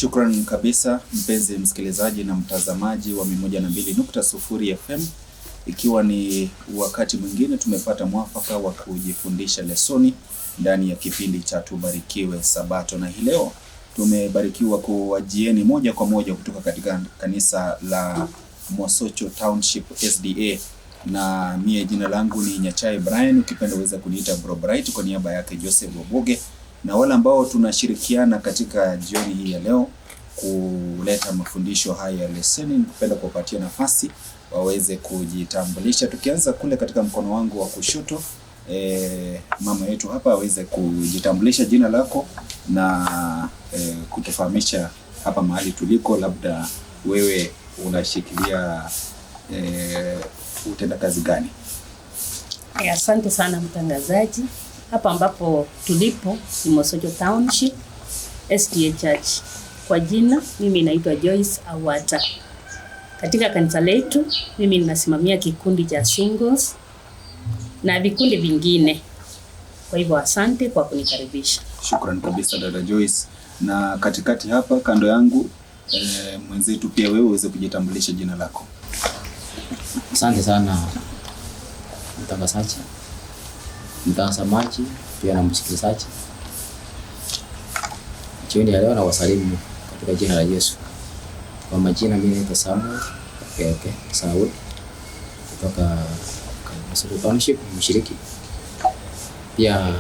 Shukran kabisa mpenzi msikilizaji na mtazamaji wa 102.0 FM, ikiwa ni wakati mwingine tumepata mwafaka wa kujifundisha lesoni ndani ya kipindi cha Tubarikiwe Sabato, na hii leo tumebarikiwa kuwajieni moja kwa moja kutoka katika kanisa la Mosocho Township SDA, na mie jina langu ni Nyachai Brian, ukipenda uweza kuniita Bro Bright, kwa niaba yake Joseph Waboge na wale ambao tunashirikiana katika jioni hii ya leo kuleta mafundisho haya ya leseni, nikupenda kuwapatia nafasi waweze kujitambulisha, tukianza kule katika mkono wangu wa kushoto. Mama yetu hapa aweze kujitambulisha jina lako na kutufahamisha hapa mahali tuliko, labda wewe unashikilia utendakazi gani? Asante sana mtangazaji. Hapa ambapo tulipo ni Mosocho Township SDA Church. Kwa jina mimi naitwa Joyce Awata. Katika kanisa letu mimi ninasimamia kikundi cha singles na vikundi vingine. Kwa hivyo asante kwa kunikaribisha. Shukran kabisa dada Joyce. Na katikati hapa kando yangu mwenzetu pia wewe uweze kujitambulisha jina lako. Asante sana mtangazaji, mtazamaji pia na msikilizaji. Jioni ya leo na wasalimu katika jina la Yesu. Kwa majina mimi naitwa Samuel okay, Saul kutoka Mosocho Township, mshiriki. Pia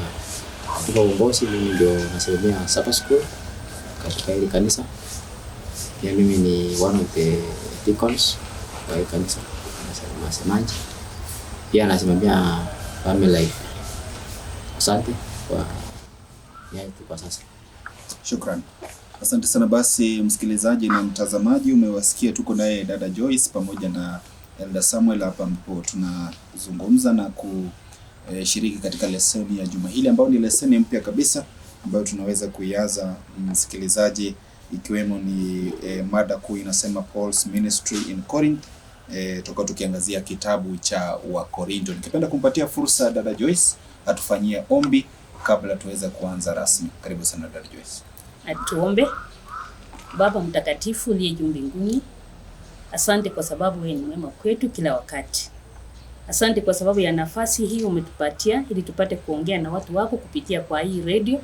katika uongozi mimi ndio nasimamia Sabbath School katika hili kanisa. Pia mimi ni one of the deacons kwa hili kanisa, nasemaji. Pia nasimamia family life. Asante kwa tu kwa sasa. Shukran. Asante sana basi msikilizaji na mtazamaji, umewasikia tuko naye dada Joyce pamoja na Elder Samuel hapa ambapo tunazungumza na kushiriki katika leseni ya juma hili ambayo ni leseni mpya kabisa ambayo tunaweza kuianza msikilizaji, ikiwemo ni mada kuu inasema Paul's Ministry in Corinth. Tutakuwa tukiangazia kitabu cha Wakorinto. Nikipenda kumpatia fursa dada Joyce atufanyie ombi kabla tuweze kuanza rasmi. Karibu sana dada Joyce. Atuombe. Baba mtakatifu uliye juu mbinguni, asante kwa sababu wewe ni mwema kwetu kila wakati. Asante kwa sababu ya nafasi hii umetupatia ili tupate kuongea na watu wako kupitia kwa hii redio,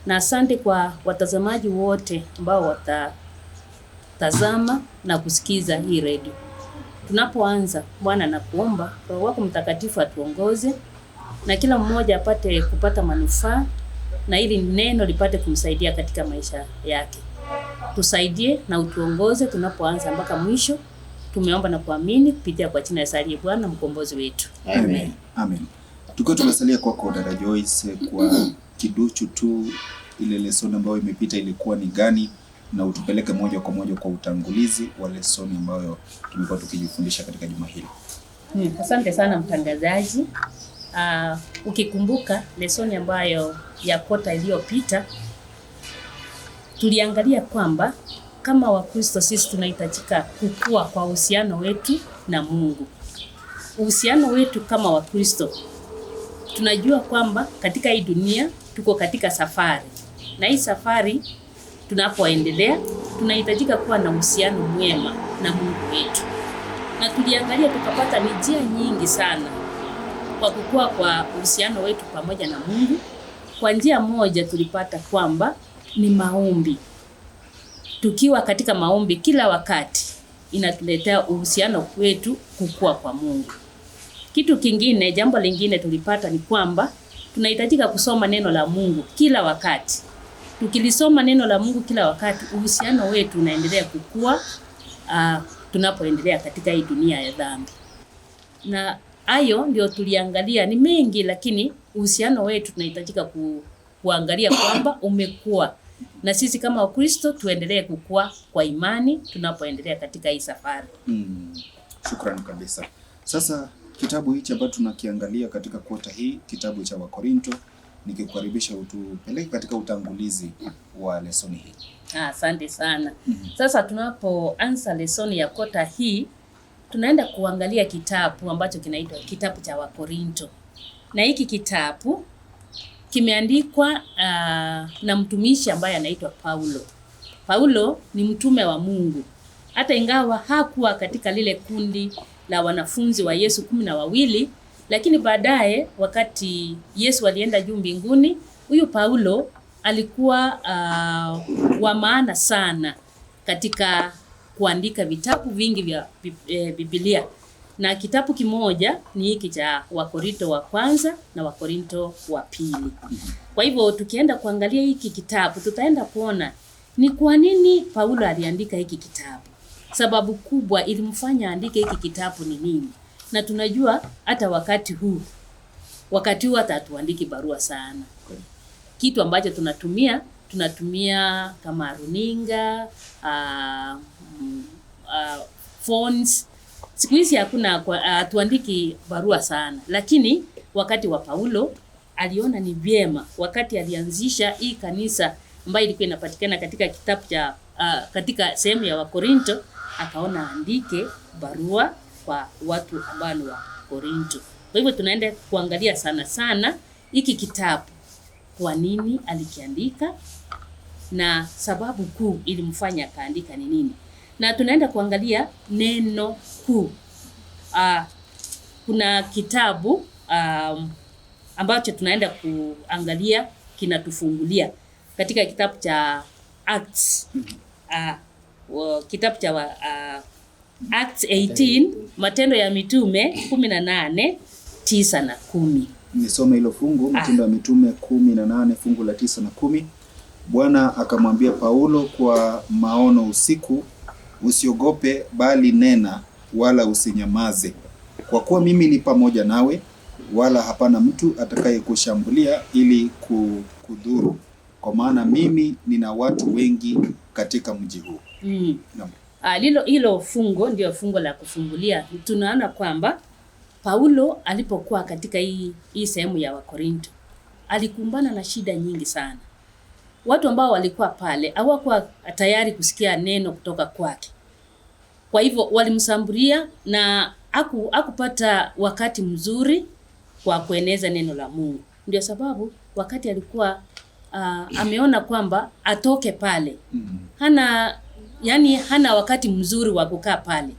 na asante kwa watazamaji wote ambao watatazama na kusikiza hii redio. Tunapoanza Bwana, nakuomba Roho wako Mtakatifu atuongoze na kila mmoja apate kupata manufaa na ili neno lipate kumsaidia katika maisha yake. Tusaidie na utuongoze tunapoanza mpaka mwisho. Tumeomba na kuamini kupitia kwa jina la Yesu aliye Bwana mkombozi wetu. Amen. Amen. Tukiwa tumesalia kwako dada Joyce, kwa kiduchu tu, ile lesoni ambayo imepita ilikuwa ni gani, na utupeleke moja kwa moja kwa utangulizi wa lesoni ambayo tumekuwa tukijifundisha katika juma hili. Asante sana mtangazaji. Ukikumbuka lesoni ambayo ya kota iliyopita tuliangalia kwamba kama Wakristo sisi tunahitajika kukua kwa uhusiano wetu na Mungu. Uhusiano wetu kama Wakristo, tunajua kwamba katika hii dunia tuko katika safari, na hii safari tunapoendelea tunahitajika kuwa na uhusiano mwema na Mungu wetu, na tuliangalia tukapata ni njia nyingi sana kwa kukua kwa uhusiano wetu pamoja na Mungu. Kwa njia moja tulipata kwamba ni maombi. Tukiwa katika maombi kila wakati inatuletea uhusiano wetu kukua kwa Mungu. Kitu kingine, jambo lingine tulipata ni kwamba tunahitajika kusoma neno la Mungu kila wakati. Tukilisoma neno la Mungu kila wakati, uhusiano wetu unaendelea kukua tunapoendelea katika hii dunia ya dhambi. Na hayo ndio tuliangalia, ni mengi, lakini uhusiano wetu tunahitajika kuangalia kwamba umekuwa, na sisi kama Wakristo tuendelee kukua kwa imani tunapoendelea katika hii safari. Shukran kabisa. Sasa kitabu hichi ambacho tunakiangalia katika kota hii, kitabu cha Wakorinto, nikikukaribisha utupeleke katika utangulizi wa lesoni hii. Asante sana. Sasa tunapoanza lesoni ya kota hii, tunaenda kuangalia kitabu ambacho kinaitwa kitabu cha Wakorinto. Na hiki kitabu kimeandikwa na mtumishi ambaye anaitwa Paulo. Paulo ni mtume wa Mungu. Hata ingawa hakuwa katika lile kundi la wanafunzi wa Yesu 12, lakini baadaye wakati Yesu alienda juu mbinguni, huyu Paulo alikuwa wa maana sana katika kuandika vitabu vingi vya Biblia. Na kitabu kimoja ni hiki cha Wakorinto wa kwanza na Wakorinto wa pili. Kwa hivyo tukienda kuangalia hiki kitabu, tutaenda kuona ni kwa nini Paulo aliandika hiki kitabu. Sababu kubwa ilimfanya aandike hiki kitabu ni nini? Na tunajua hata wakati huu hata hatuandiki barua sana. Kitu ambacho tunatumia kama runinga, phones. Siku hizi hakuna tuandiki barua sana. Lakini wakati wa Paulo aliona ni vyema wakati alianzisha hii kanisa ambayo ilikuwa inapatikana katika kitabu cha katika sehemu ya Wakorinto, akaona andike barua kwa watu ambao ni wa Korinto. Kwa hivyo tunaenda kuangalia sana sana hiki kitabu, kwa nini alikiandika na sababu kuu ilimfanya akaandika ni nini. Na tunaenda kuangalia neno kuu. Kuna kitabu ambacho tunaenda kuangalia kinatufungulia katika kitabu cha Acts. Kitabu cha Acts 18, Matendo ya Mitume 18, 9 na 10. Nisome hilo fungu, Matendo ya Mitume 18 fungu la 9 na 10. Bwana akamwambia Paulo kwa maono usiku, usiogope bali nena wala usinyamaze, kwa kuwa mimi ni pamoja nawe, wala hapana mtu atakayekushambulia ili kudhuru, kwa maana mimi nina watu wengi katika mji huu. Naam. Hilo fungo ndio fungo la kufungulia. Tunaona kwamba Paulo alipokuwa katika hii sehemu ya Wakorinto alikumbana na shida nyingi sana. Watu ambao walikuwa pale hawakuwa tayari kusikia neno kutoka kwake. Kwa hivyo walimsambulia na hakupata wakati mzuri kwa kueneza neno la Mungu. Ndio sababu wakati alikuwa ameona kwamba atoke pale, hana wakati mzuri wa kukaa pale,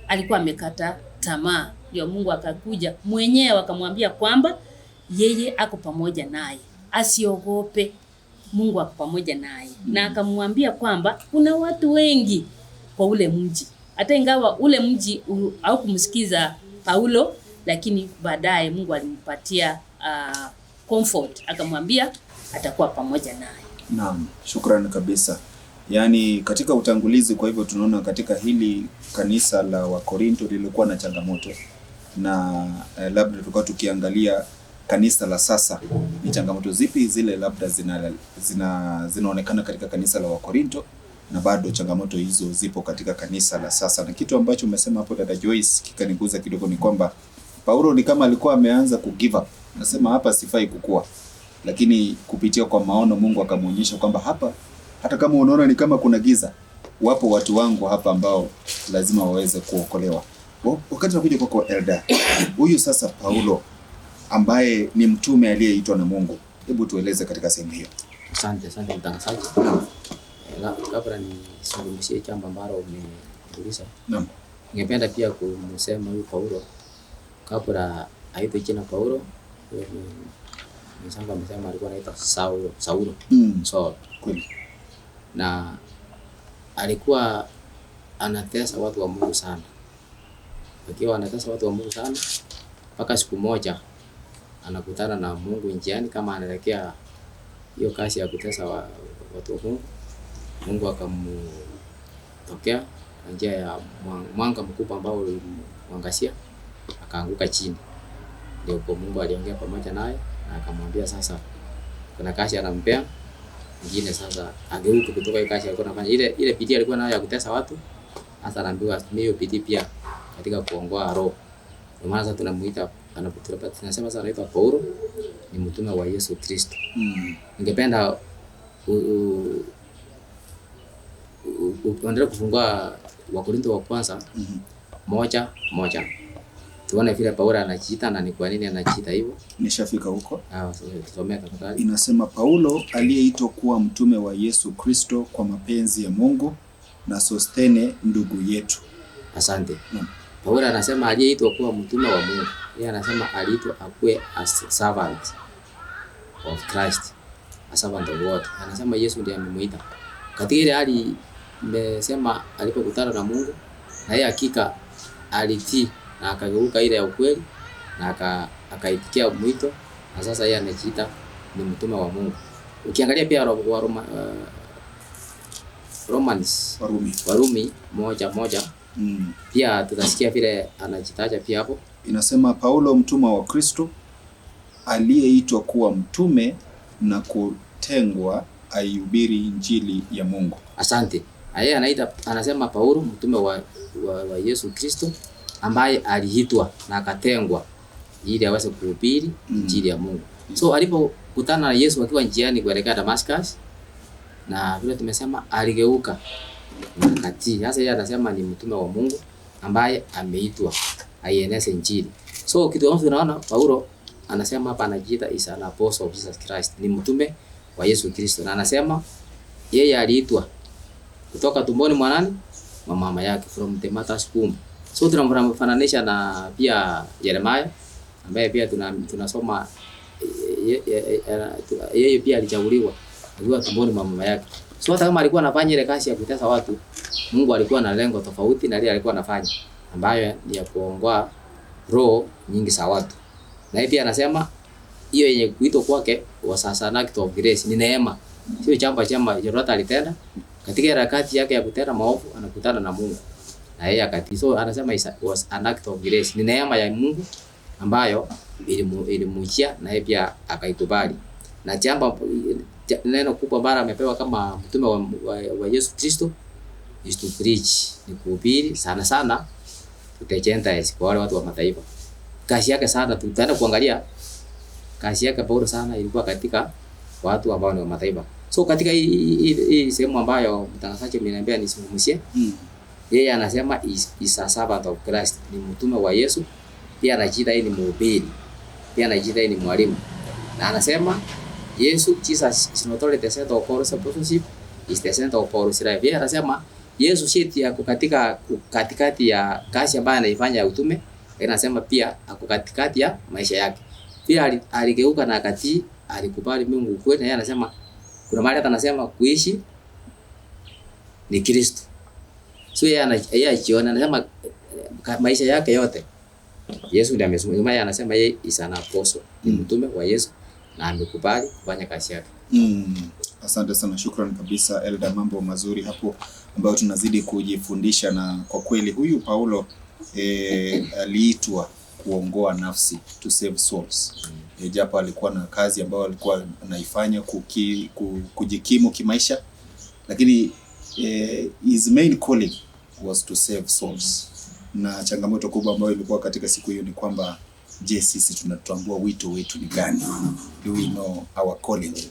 alikuwa amekata tamaa. Ndio Mungu akakuja mwenyewe akamwambia kwamba yeye ako pamoja naye, asiogope, Mungu ako pamoja naye. Na akamwambia kwamba kuna watu wengi kwa ule mji. Hata ingawa ule mji haukumsikiza Paulo, lakini baadaye Mungu alimpatia comfort, akamwambia atakuwa pamoja naye. Naam, shukrani kabisa. Yaani katika utangulizi, kwa hivyo tunaona katika hili kanisa la Wakorinto lilikuwa na changamoto, na labda tulikuwa tukiangalia kanisa la sasa ni changamoto zipi zile labda zinaonekana katika kanisa la Wakorinto, na bado changamoto hizo zipo katika kanisa la sasa. Na kitu ambacho umesema hapo dada Joyce kikaniguza kidogo ni kwamba Paulo ni kama alikuwa ameanza ku give up. Nasema hapa sifai kukua. Lakini kupitia kwa maono Mungu akamuonyesha kwamba hapa hata kama unaona ni kama kuna giza, wapo watu wangu hapa ambao lazima waweze kuokolewa. Wakati nakuja kwako Elda, huyu sasa Paulo ambaye ni mtume aliyeitwa na Mungu, hebu tueleze katika sehemu hiyo. Asante mtangazaji. Kabla nisungumzie jambo ambalo umeuliza, Naam. ningependa pia kumsema huyu Paulo kabla aitwe jina Paulo. Mwenzangu amesema alikuwa anaitwa Saulo. Saul. Kweli. Na alikuwa anatesa watu wa Mungu sana. Akiwa anatesa watu wa Mungu sana, mpaka siku moja anakutana na Mungu njiani kama anaelekea hiyo kazi ya kutesa watu wa Mungu. Mungu akamtokea kwa njia ya mwanga mkubwa ambao ulimwangazia, akaanguka chini. Ndio kwa Mungu aliongea pamoja naye na akamwambia sasa kuna kazi anampea nyingine, sasa ageuke kutoka hiyo kazi alikuwa anafanya, ile bidii alikuwa nayo ya kutesa watu. Sasa anaambiwa atumie hiyo bidii pia katika kuongoa roho. Ndio maana sasa tunamuita, tunasema sasa anaitwa Paulo, ni mtume wa Yesu Kristo. Ningependa uendelee kufungua Wakorintho wa kwanza 1:1. Tuone vile Paulo anajiita na ni kwa nini anajiita hivyo. Nishafika huko. Tusomee tafadhali. Inasema Paulo aliyeitwa kuwa mtume wa Yesu Kristo kwa mapenzi ya Mungu na Sostene ndugu yetu. Asante. Paulo anasema aliyeitwa kuwa mtume wa Mungu. Yeye anasema aliitwa akuwe a servant of Christ, a servant of God. Anasema Yesu ndiye amemuita. Katika ile hali nimesema alipokutana na Mungu, na yeye hakika alitii na akageuka ile ya ukweli na akaitikia mwito, na sasa yeye anajiita ni mtume wa Mungu. Ukiangalia pia Romans, Warumi 1:1 pia tutasikia vile anajitaja pia hapo. Inasema Paulo mtumwa wa Kristo aliyeitwa kuwa mtume na kutengwa aihubiri injili ya Mungu. Asante. Yeye anaita, anasema Paulo mtume wa Yesu Kristo ambaye aliitwa na akatengwa ili aweze kuhubiri injili ya Mungu. So alipokutana na Yesu akiwa njiani kuelekea Damascus, na vile tumesema aligeuka na akatii. Sasa yeye anasema ni mtume wa Mungu ambaye ameitwa aieneze injili. So kitu ambacho tunaona Paulo anasema hapa, anajiita is an apostle of Jesus Christ, ni mtume wa Yesu Kristo, na anasema yeye aliitwa kutoka tumboni mwa nani? Mwa mama yake, from the mother's womb. So tunamfananisha na pia Yeremia ambaye pia tunasoma yeye pia alichaguliwa akiwa tumboni mwa mama yake. So hata kama alikuwa anafanya ile kazi ya kutesa watu, Mungu alikuwa na lengo tofauti na ile alikuwa anafanya, ambayo ni ya kuongoa roho nyingi za watu. Na yeye pia anasema hiyo yenye kuitwa kwake was an act of grace, ni neema. Sio jambo chema lolote alitenda. Katika harakati yake ya kutenda maovu anakutana na Mungu na yeye akatii. So anasema was an act of grace, ni neema ya Mungu ambayo ilimujia na yeye pia akaikubali. Na jambo neno kubwa ambalo amepewa kama mtume wa Yesu Kristo is to preach, ni kuhubiri sana sana to the Gentiles, kwa wale watu wa mataifa. Kazi yake sana, tutaenda kuangalia kazi yake Paulo sana ilikuwa katika watu ambao ni wa mataifa. So katika hii sehemu ambayo mtangazaji ameniambia nisungumzie, yeye anasema is a servant of Christ, ni mtume wa Yesu. Pia anajiita yeye ni mhubiri, pia anajiita yeye ni mwalimu. Na anasema Yesu, Jesus is not only the center of Paul's apostleship, is the center of Paul's life. Yeye anasema Yesu si yako katika katikati ya kazi ambayo anaifanya ya utume, lakini anasema pia ako katikati ya maisha yake. Pia aligeuka na akatii, alikubali Mungu kweli, na yeye anasema kuna mahali hata anasema kuishi ni Kristo. So yeye anajiona, anasema maisha yake yote Yesu ndiye amezungumza. Yeye anasema yeye is an apostle, ni mtume wa Yesu na amekubali kufanya kazi yake. Asante sana, shukrani kabisa Elda, mambo mazuri hapo ambayo tunazidi kujifundisha. Na kwa kweli huyu Paulo aliitwa kuongoa nafsi, to save souls. Japo alikuwa na kazi ambayo alikuwa anaifanya kujikimu kimaisha, lakini his main calling was to save souls. Na changamoto kubwa ambayo ilikuwa katika siku hiyo ni kwamba, je, sisi tunatambua wito wetu ni gani? Do we know our calling?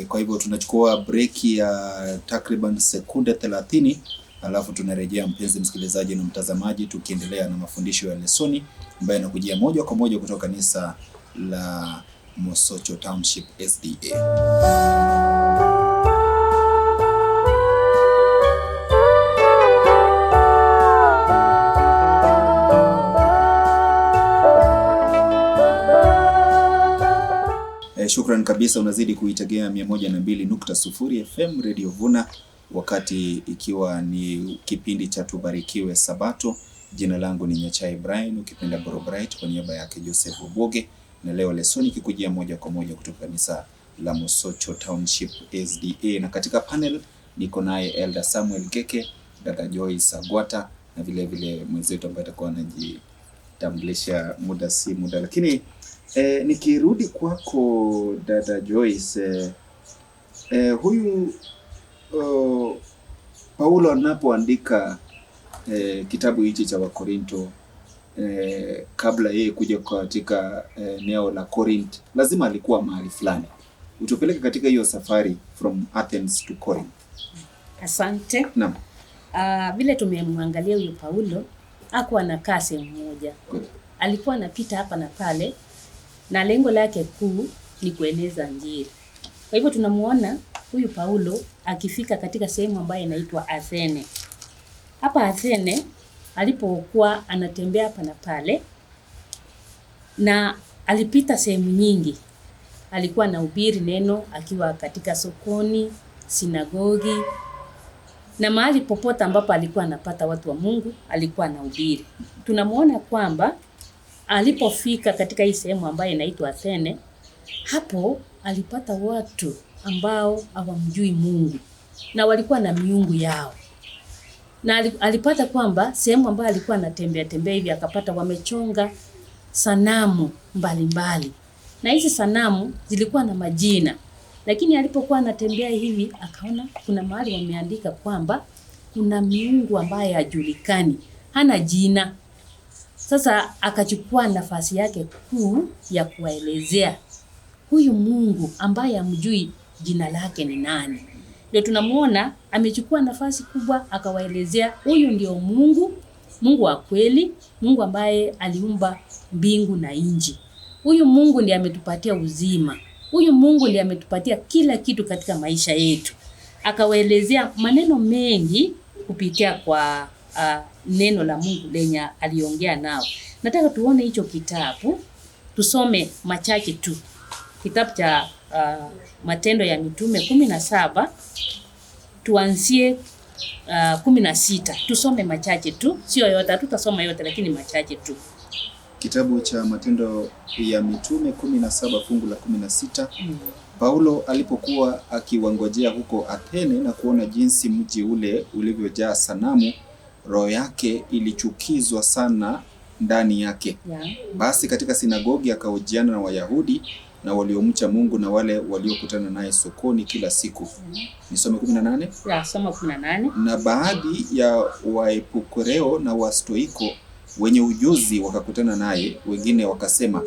Kwa hivyo tunachukua break ya takriban sekunde 30, alafu tunarejea mpenzi msikilizaji na mtazamaji, tukiendelea na mafundisho ya lesoni ambayo yanakujia moja kwa moja kutoka kanisa la Mosocho Township SDA. Shukran kabisa, unazidi kuitegea 102.0 FM Radio Vuna, wakati ikiwa ni kipindi cha Tubarikiwe Sabato. Jina langu ni Nyachai Brian, ukipenda Bro Bright, kwa niaba yake Joseph Oboge, na leo lesoni ikikujia moja kwa moja kutoka kanisa la Mosocho Township SDA, na katika panel niko naye Elder Samuel Geke, Dada Joyce Agwata, na vile vile mwenzetu ambaye atakuwa anajitambulisha muda si muda. Lakini nikirudi kwako Dada Joyce, huyu Paulo anapoandika kitabu hichi cha Wakorinto, kabla yeye kuja katika eneo la Corinth, lazima alikuwa mahali fulani. Utupeleke katika hiyo safari from Athens to Corinth. Asante. Naam. Vile tumemwangalia huyu Paulo, hakuwa anakaa sehemu moja. alikuwa anapita hapa na pale, na lengo lake kuu ni kueneza Injili. Kwa hivyo tunamuona huyu Paulo akifika katika sehemu ambayo inaitwa Athene. Hapa Athene alipokuwa anatembea hapa na pale, na alipita sehemu nyingi. Alikuwa anahubiri neno akiwa katika sokoni, sinagogi na mahali popote ambapo alikuwa anapata watu wa Mungu, alikuwa anahubiri. Tunamuona kwamba alipofika katika hii sehemu ambayo inaitwa Athene, hapo alipata watu ambao hawamjui Mungu na walikuwa na miungu yao. Na alipata kwamba sehemu ambayo alikuwa anatembea tembea hivi akapata wamechonga sanamu mbalimbali. Na hizi sanamu zilikuwa na majina. Lakini alipokuwa anatembea hivi akaona kuna mahali wameandika kwamba kuna miungu ambaye hajulikani, hana jina. Sasa akachukua nafasi yake kuu ya kuwaelezea huyu Mungu ambaye hamjui jina lake ni nani. Ndio tunamuona amechukua nafasi kubwa akawaelezea huyu ndio Mungu, Mungu wa kweli, Mungu ambaye aliumba mbingu na nchi. Huyu Mungu ndiye ametupatia uzima. Huyu Mungu ndiye ametupatia kila kitu katika maisha yetu. Akawaelezea maneno mengi kupitia kwa neno la Mungu lenye aliongea nao. Nataka tuone hicho kitabu, tusome machache tu. Kitabu cha Matendo ya Mitume 17, tuanzie 16. Tusome machache tu, sio yote, hatutasoma yote lakini machache tu. Kitabu cha Matendo ya Mitume 17 fungu la 16. Paulo alipokuwa akiwangojea huko Athene na kuona jinsi mji ule ulivyojaa sanamu, roho yake ilichukizwa sana ndani yake. Basi katika sinagogi akahojiana na Wayahudi na waliomcha Mungu na wale waliokutana naye sokoni kila siku. Nisome 18? Ya, soma 18. Na baadhi ya Waepikureo na Wastoiko wenye ujuzi wakakutana naye, wengine wakasema,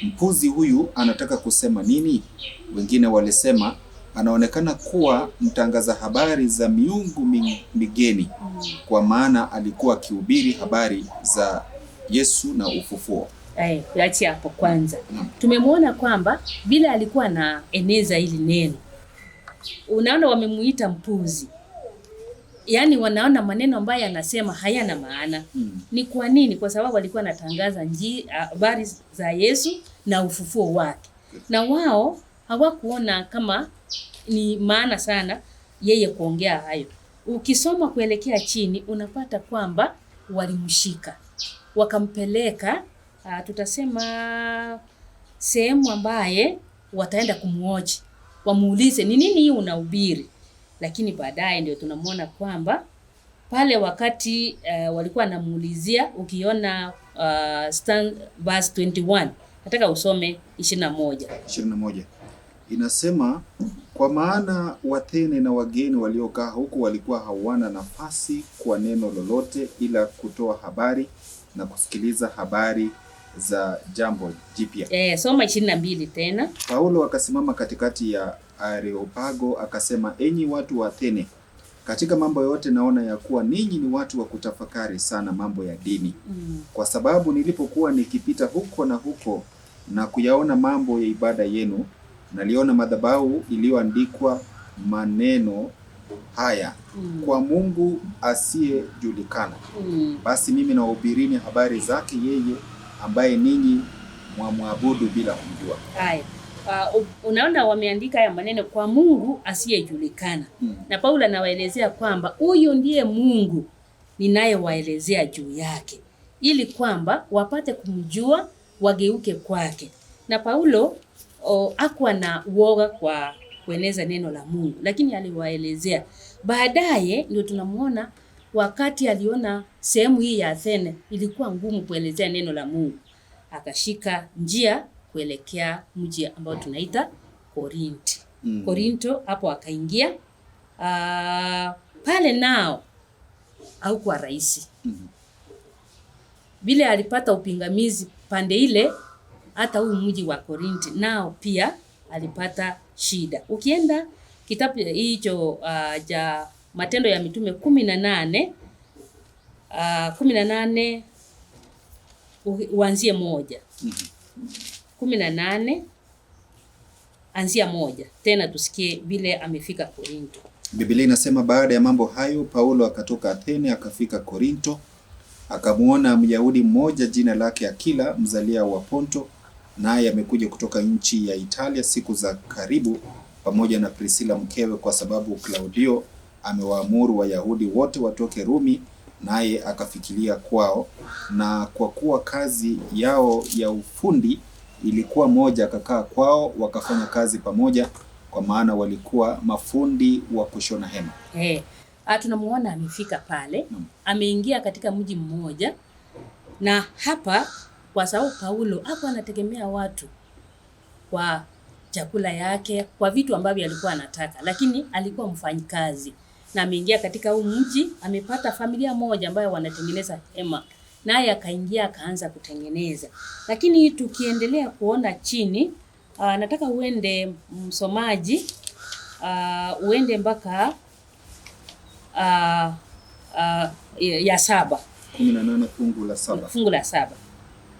mpuzi huyu anataka kusema nini? Wengine walisema, anaonekana kuwa mtangaza habari za miungu migeni, kwa maana alikuwa akihubiri habari za Yesu na ufufuo. Tuachie hapo kwanza. Tumemwona kwamba vile alikuwa anaeneza hili neno, unaona wamemuita mpuzi. Yaani wanaona maneno ambayo anasema hayana maana. Ni kwa nini? Kwa sababu alikuwa anatangaza habari za Yesu na ufufuo wake. Na wao hawakuona kama ni maana sana yeye kuongea hayo. Ukisoma kuelekea chini unapata kwamba walimshika, wakampeleka tutasema sehemu ambaye wataenda kumuoji, wamuulize ni nini hii unahubiri. Lakini baadaye ndio tunamuona kwamba pale wakati walikuwa wanamuulizia, ukiona verse 21, nataka usome 21. 21 inasema, kwa maana Wathene na wageni waliokaa huku walikuwa hawana nafasi kwa neno lolote ila kutoa habari na kusikiliza habari za jambo jipya. Soma 22 tena. Paulo akasimama katikati ya Areopago akasema, enyi watu wa Athene, katika mambo yote naona ya kuwa ninyi ni watu wa kutafakari sana mambo ya dini. Kwa sababu nilipokuwa nikipita huko na huko na kuyaona mambo ya ibada yenu, naliona madhabahu iliyoandikwa maneno haya, kwa Mungu asiyejulikana. Basi mimi nawahubirini habari zake yeye ambaye ninyi mwamwabudu bila kumjua. Haya. Unaona wameandika haya maneno kwa Mungu asiyejulikana. Na Paulo anawaelezea kwamba huyu ndiye Mungu ninayewaelezea juu yake, ili kwamba wapate kumjua, wageuke kwake. Na Paulo hakuwa na uoga kwa kueneza neno la Mungu, lakini aliwaelezea. Baadaye ndio tunamuona wakati aliona sehemu hii ya Athene ilikuwa ngumu kuelezea neno la Mungu, akashika njia kuelekea mji ambao tunaita Korinti. Korinto hapo akaingia. Pale nao haukuwa rahisi. Vile alipata upingamizi pande ile, hata huu mji wa Korinti nao pia alipata shida. Ukienda kitabu hicho cha Matendo ya Mitume 18, 18 Uanzie 1. 18 anzia 1 tena tusikie vile amefika Korinto. Biblia inasema baada ya mambo hayo Paulo akatoka Athene akafika Korinto, akamuona Myahudi mmoja jina lake Akila, mzalia wa Ponto, naye amekuja kutoka nchi ya Italia siku za karibu, pamoja na Priscilla mkewe, kwa sababu Klaudio amewaamuru Wayahudi wote watoke Rumi, naye akafikiria kwao. Na kwa kuwa kazi yao ya ufundi ilikuwa moja, akakaa kwao, wakafanya kazi pamoja, kwa maana walikuwa mafundi wa kushona hema. Tunamuona amefika pale, ameingia katika mji mmoja, na hapa kwa sababu Paulo hapo anategemea watu kwa chakula yake, kwa vitu ambavyo alikuwa anataka, lakini alikuwa mfanyikazi. Na ameingia katika huu mji, amepata familia moja ambayo wanatengeneza hema, naye akaingia akaanza kutengeneza. Lakini tukiendelea kuona chini, nataka uende msomaji, uende mpaka ya 7. 18 fungu la 7. Fungu la 7.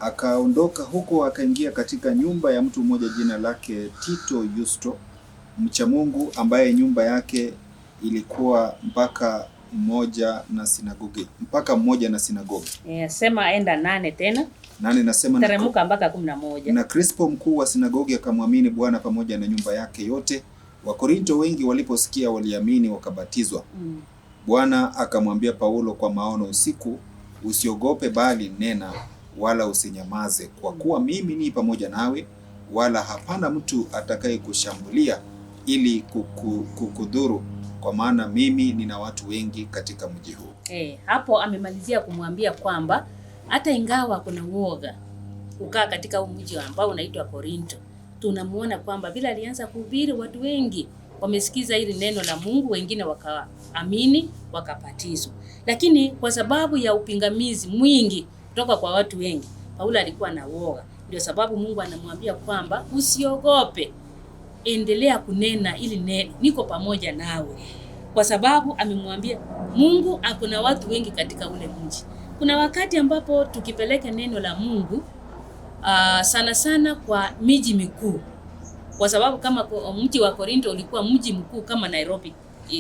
Akaondoka huko akaingia katika nyumba ya mtu mmoja jina lake Tito Yusto, mcha Mungu, ambaye nyumba yake ilikuwa mpaka mmoja na sinagogi. Mpaka mmoja na sinagogi. Sema enda 8 tena. 8 nasema teremuka mpaka 11. Na Krispo mkuu wa sinagogi akamwamini Bwana pamoja na nyumba yake yote. Wakorinto wengi waliposikia waliamini wakabatizwa. Bwana akamwambia Paulo kwa maono usiku, usiogope bali nena, wala usinyamaze, kwa kuwa mimi ni pamoja nawe, wala hapana mtu atakayekushambulia ili kukudhuru, kwa maana mimi nina watu wengi katika mji huu. Hapo amemalizia kumwambia kwamba hata ingawa kuna uoga kukaa katika huu mji ambao unaitwa Korinto, tunamuona kwamba bila alianza kuhubiri watu wengi wamesikiza hili neno la Mungu, wengine wakaamini wakapatizwa. Lakini kwa sababu ya upingamizi mwingi kutoka kwa watu wengi, Paulo alikuwa na uoga. Ndio sababu Mungu anamwambia kwamba usiogope, endelea kunena ili neno, niko pamoja nawe. Kwa sababu amemwambia Mungu akuna watu wengi katika ule mji. Kuna wakati ambapo tukipeleka neno la Mungu sana sana kwa miji mikuu, kwa sababu kama mji wa Korinto ulikuwa mji mkuu kama Nairobi,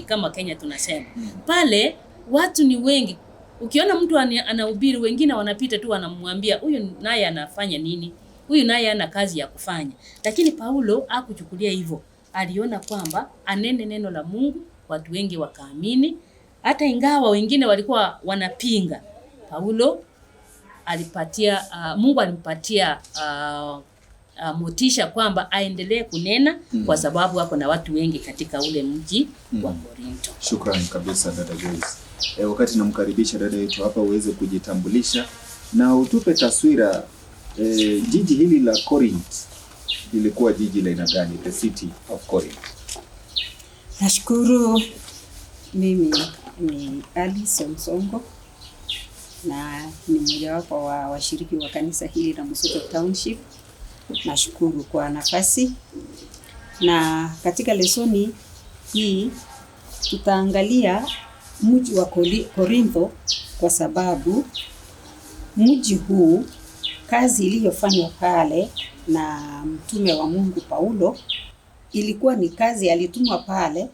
kama Kenya tunasema. Pale watu ni wengi. Ukiona mtu anahubiri, wengine wanapita tu wanamwambia huyu naye anafanya nini? Huyu naye ana kazi ya kufanya. Lakini Paulo hakuchukulia hivyo. Aliona kwamba anene neno la Mungu, watu wengi wakaamini. Hata ingawa wengine walikuwa wanapinga, Paulo alipatia Mungu alimpatia motisha kwamba aendelee kunena kwa sababu hapo na watu wengi katika ule mji wa Korinto. Shukrani kabisa dada Joyce. Wakati namkaribisha dada yetu hapa uweze kujitambulisha na utupe taswira, jiji hili la Corinth lilikuwa jiji la aina gani, the city of Corinth? Nashukuru. Mimi ni Alice Msongo na ni mmojawapo wa washiriki wa kanisa hili la Msoto Township. Nashukuru kwa nafasi. Na katika lesoni hii tutaangalia mji wa Korintho, kwa sababu mji huu kazi iliyofanywa pale na mtume wa Mungu Paulo ilikuwa ni kazi alitumwa pale,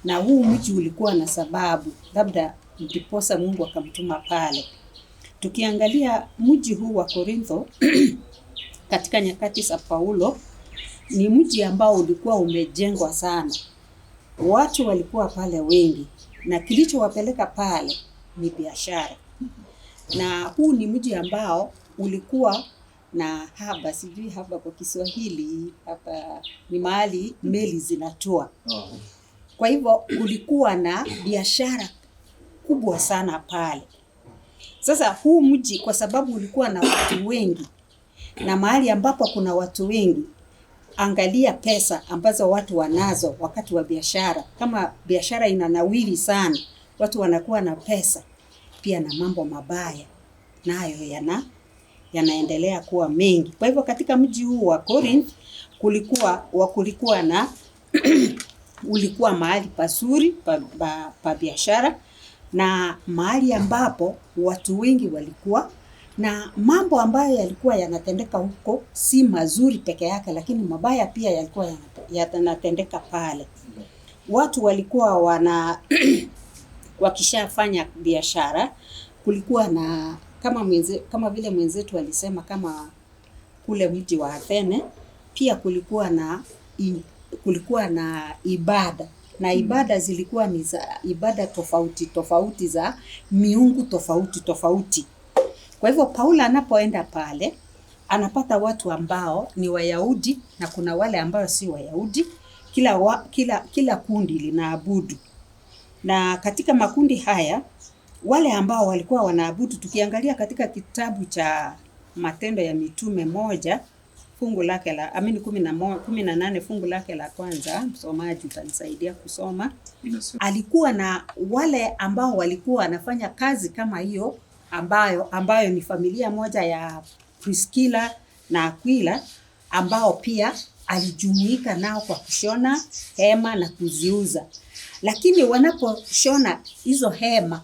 na huu mji ulikuwa na sababu, labda ndiposa Mungu akamtuma pale. Tukiangalia mji huu wa Korintho katika nyakati za Paulo, ni mji ambao ulikuwa umejengwa sana. Watu walikuwa pale wengi, na kilichowapeleka pale ni biashara. Na huu ni mji ambao ulikuwa na haba, sijui haba kwa Kiswahili, hapa ni mahali meli zinatua. Kwa hivyo kulikuwa na biashara kubwa sana pale. Sasa huu mji kwa sababu ulikuwa na watu wengi, na mahali ambapo kuna watu wengi, angalia pesa ambazo watu wanazo wakati wa biashara. Kama biashara inanawiri sana, watu wanakuwa na pesa pia, na mambo mabaya nayo yanaendelea kuwa mengi. Kwa hivyo katika mji huu wa Corinth kulikuwa na ulikuwa mahali pazuri pa biashara, na mahali ambapo watu wengi walikuwa Na mambo ambayo yalikuwa yanatendeka huko si mazuri peke yake, lakini mabaya pia yalikuwa yanatendeka pale. Watu walikuwa wakishafanya biashara, kulikuwa na kama vile mwenzetu alisema, kama kule mji wa Athene pia kulikuwa na ibada, na ibada zilikuwa ni za ibada tofauti tofauti za miungu tofauti tofauti. Kwa hivyo Paulo anapoenda pale anapata watu ambao ni Wayahudi na kuna wale ambao si Wayahudi. Kila kundi linaabudu. Na katika makundi haya wale ambao walikuwa wanaabudu, tukiangalia katika kitabu cha Matendo ya Mitume 1 fungu lake la 18 fungu lake la kwanza, msomaji utanisaidia kusoma. Alikuwa na wale ambao walikuwa wanafanya kazi kama hiyo, ambayo ni familia moja ya Priscilla na Aquila, ambao pia alijumuika nao kwa kushona hema na kuziuza. Lakini wanaposhona hizo hema,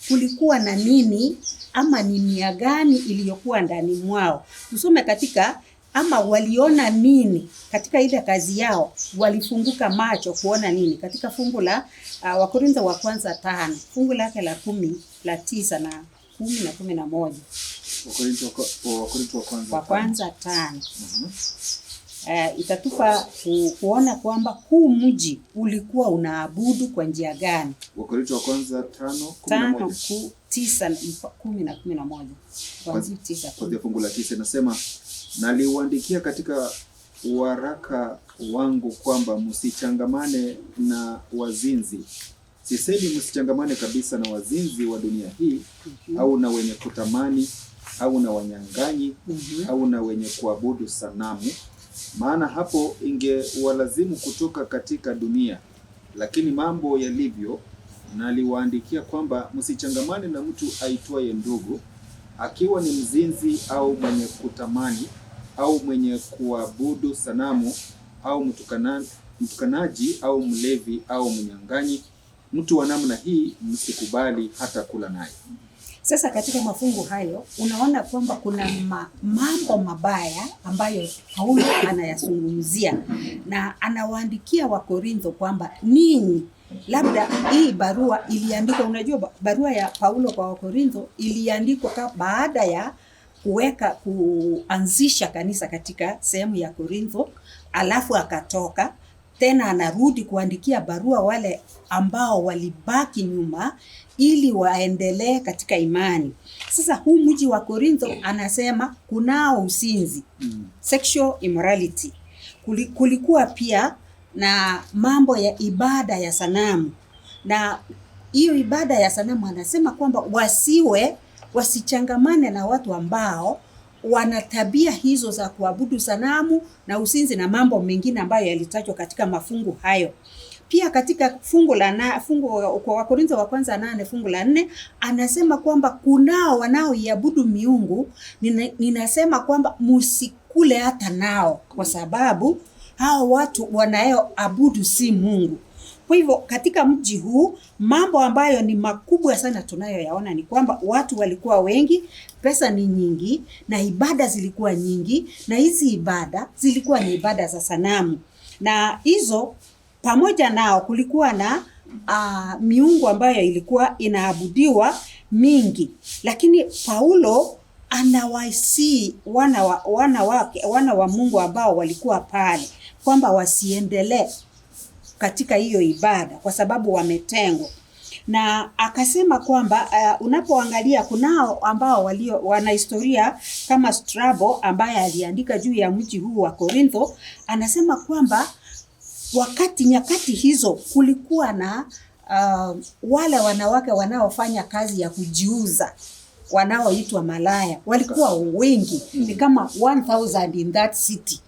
kulikuwa na nini ama ni nia gani iliyokuwa ndani mwao? Tusome katika, ama waliona nini katika ile kazi yao, walifunguka macho kuona nini? Katika fungu la Wakorintho wa kwanza 5, fungu lake la 10, la 9 na 10 na 11. Wakorintho wa kwanza 5. Itatupa kuona kwamba huu mji ulikuwa unaabudu kwa njia gani. Wakorintho wa kwanza 5:11. 9, 10 na 11. Kuanzia 9. Kwa fungu la 9 inasema, naliwaandikia katika waraka wangu kwamba msichangamane na wazinzi. Sisemi msichangamane kabisa na wazinzi wa dunia hii, au na wenye kutamani, au na wanyang'anyi, au na wenye kuabudu sanamu, maana hapo ingewalazimu kutoka katika dunia. Lakini mambo yalivyo, naliwaandikia kwamba msichangamane na mtu aitwaye ndugu, akiwa ni mzinzi au mwenye kutamani au mwenye kuabudu sanamu au mtukanaji au mlevi au mnyang'anyi. Mtu wa namna hii msikubali hata kula naye. Sasa katika mafungu hayo unaona kwamba kuna mambo mabaya ambayo Paulo anayazungumzia, na anawaandikia Wakorintho kwamba ninyi, labda hii barua iliandikwa, unajua barua ya Paulo kwa Wakorintho iliandikwa baada ya kuanzisha kanisa katika sehemu ya Korintho, alafu akatoka tena anarudi kuandikia barua wale ambao walibaki nyuma ili waendelee katika imani. Sasa huu mji wa Korintho anasema kunao usinzi, sexual immorality. Kulikuwa pia na mambo ya ibada ya sanamu. Na hiyo ibada ya sanamu anasema kwamba wasichangamane na watu ambao wana tabia hizo za kuabudu sanamu na usinzi na mambo mengine ambayo yalitajwa katika mafungu hayo. Pia katika fungu la fungu kwa Wakorintho wa kwanza 8 fungu la 4 anasema kwamba kunao wanaoiabudu miungu, ninasema kwamba msikule hata nao, kwa sababu hao watu wanaoabudu si Mungu. Kwa hivyo katika mji huu mambo ambayo ni makubwa sana tunayoyaona ni kwamba watu walikuwa wengi, pesa ni nyingi, na ibada zilikuwa nyingi, na hizi ibada zilikuwa ni ibada za sanamu. Na hizo pamoja nao kulikuwa na miungu ambayo ilikuwa inaabudiwa mingi. Lakini Paulo anawasihi wana wa Mungu ambao walikuwa pale kwamba wasiendelee katika hiyo ibada kwa sababu wametengwa. Na akasema kwamba unapoangalia kunao ambao wana historia kama Strabo ambaye aliandika juu ya mji huu wa Korintho, anasema kwamba wakati nyakati hizo kulikuwa na wale wanawake wanaofanya kazi ya kujiuza wanaoitwa malaya walikuwa wengi, ni kama 1000 in that city.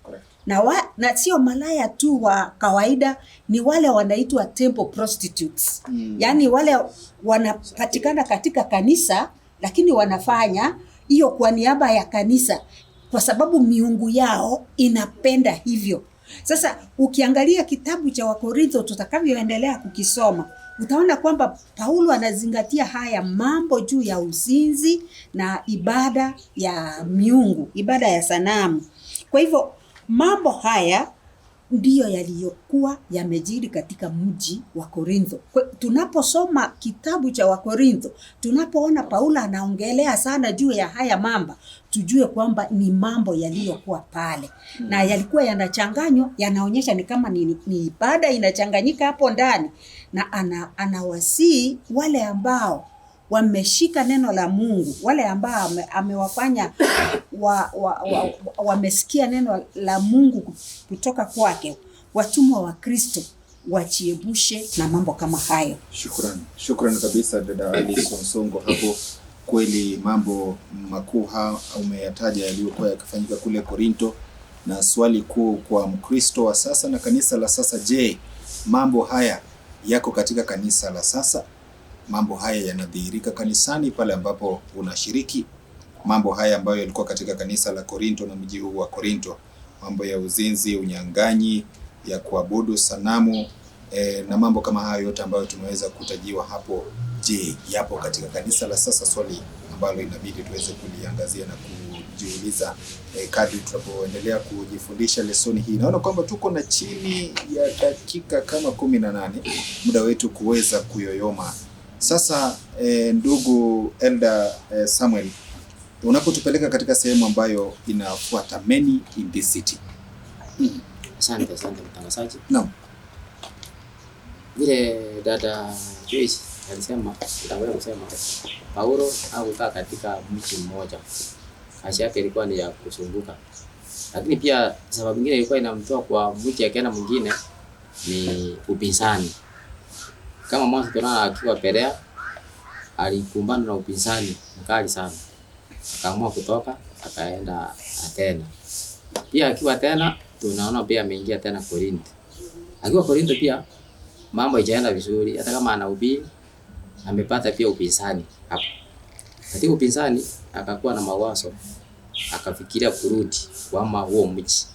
Na sio malaya tu wa kawaida, ni wale wanaitwa temple prostitutes. Yaani wale wanapatikana katika kanisa lakini wanafanya hiyo kwa niaba ya kanisa kwa sababu miungu yao inapenda hivyo. Sasa ukiangalia kitabu cha Wakorintho tutakavyoendelea kukisoma, utaona kwamba Paulo anazingatia haya mambo juu ya uzinzi na ibada ya miungu, ibada ya sanamu. Kwa hivyo mambo haya ndiyo yaliyokuwa yamejiri katika mji wa Korintho. Tunaposoma kitabu cha Wakorintho, tunapoona Paulo anaongelea sana juu ya haya mambo, tujue kwamba ni mambo yaliyokuwa pale na yalikuwa yanachanganywa, yanaonyesha ni kama ni ibada inachanganyika hapo ndani, na anawasihi wale ambao wameshika neno la Mungu, wale ambao amewafanya wamesikia neno la Mungu kutoka kwake, watumwa wa Kristo, wajiepushe na mambo kama hayo. Shukrani, shukrani kabisa dada Alice Onsongo hapo. Kweli mambo makuu umeyataja yaliyokuwa yakifanyika kule Korinto, na swali kuu kwa Mkristo wa sasa na kanisa la sasa, je, mambo haya yako katika kanisa la sasa? Mambo haya yanadhihirika kanisani pale ambapo unashiriki? Mambo haya ambayo yalikuwa katika kanisa la Korinto na mji huu wa Korinto, mambo ya uzinzi, unyang'anyi, ya kuabudu sanamu na mambo kama hayo yote ambayo tumeweza kutajiwa hapo, je, yapo katika kanisa la sasa? Swali ambalo inabidi tuweze kuliangazia na kujiuliza kadri tunapoendelea kujifundisha lesoni hii. Naona kwamba tuko na chini ya dakika kama 18 muda wetu kuweza kuyoyoma. Sasa ndugu Elder Samuel, unapotupeleka katika sehemu ambayo inafuata, many in this city. Asante, asante mtangazaji. Naam. Vile dada Joyce alisema, nitaweza kusema Paulo hakukaa katika mji mmoja. Kazi yake ilikuwa ni ya kuzunguka. Lakini pia sababu nyingine ilikuwa inamtoa kwa mji akaenda mwingine ni upinzani. Kama mwanzo tunaona akiwa Perea alikumbana na upinzani mkali sana. Akaamua kutoka akaenda Athena. Pia akiwa Athena tunaona pia ameingia tena Korinto. Akiwa Korinto pia mambo haijaenda vizuri, hata kama anahubiri amepata pia upinzani hapo. Katika upinzani akakuwa na mawazo, akafikiria kurudi kuhama huo mji.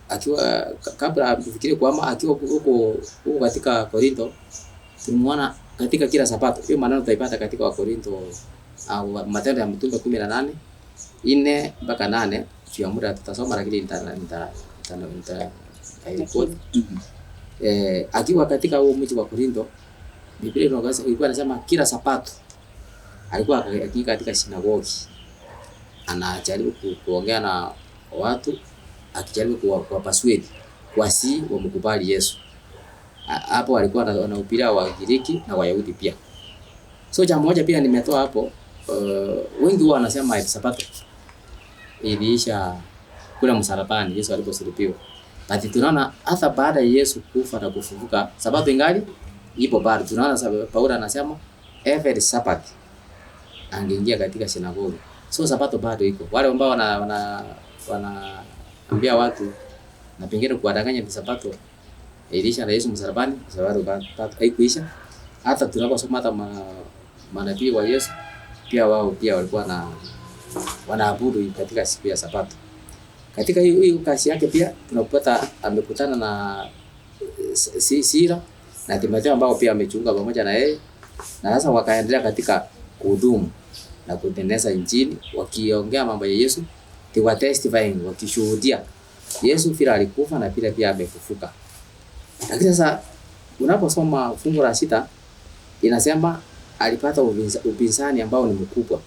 Akiwa kabla afikirie kuhama, akiwa huko katika Korinto tulimuona katika kila Sabato. Hiyo maneno tutaipata katika Wakorintho au Matendo ya Mitume 18 4 mpaka 8. Kwa muda tutasoma, lakini nita record. Akiwa katika huo mji wa Korinto, Biblia ilikuwa inasema kila Sabato alikuwa akikaa katika sinagogi, anajaribu kuongea na watu, akijaribu kuwapaswedi wasi wamkubali Yesu. Hapo alikuwa anahubiria Wagiriki na Wayahudi pia. So jambo moja pia nimetoa hapo, wengi huwa wanasema Sabato iliisha kule msalabani Yesu aliposulubiwa. But tunaona hata baada ya Yesu kufa na kufufuka, Sabato ingali ipo bado. Tunaona Paulo anasema every Sabbath angeingia katika sinagogi. So Sabato bado iko. Wale ambao wanaambia watu na pengine kuwadanganya ni Sabato iliisha na Yesu msalabani, Sabato bado haikuisha. Hata tunaposoma hata manabii wa Yesu pia wao pia walikuwa na wanaabudu katika siku ya Sabato. Katika hiyo kazi yake pia tunapata amekutana na Sila na Timotheo ambao pia amechunga pamoja na yeye, na sasa wakaendelea katika kuhudumu na kutengeneza Injili, wakiongea mambo ya Yesu, they were testifying, wakishuhudia Yesu vile alikufa na vile pia amefufuka. Lakini sasa unaposoma fungu la 6 inasema alipata upinzani ambao ni mkubwa.